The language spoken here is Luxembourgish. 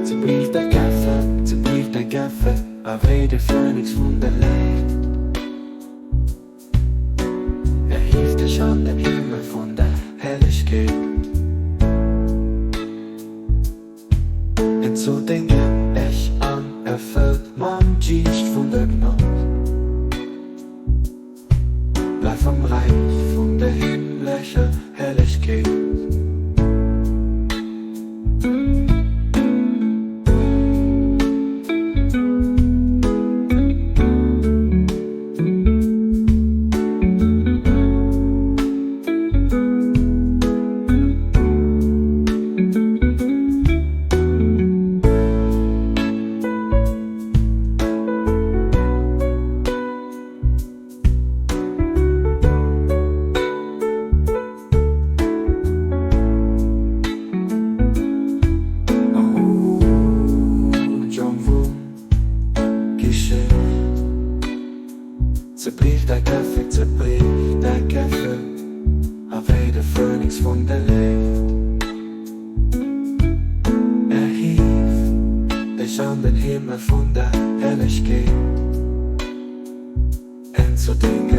Zerbriech däi Käfeg, zerbriech däi Käfeg, a wéi de Phönix vun der Léift. Erhief dech an den Himmel vun der Herrlechkeet. En zu déngen ech an erfëllt mam Geescht vun der Gnod. Bleif am Räich vun der himmlecher Herrlechkeet. Zerbriech däi Käfeg, zerbriech däi Käfeg, a wéi de Phönix vun der Léift. Erhief dech an den Himmel vun der Herrlechkeet. En zu déngen.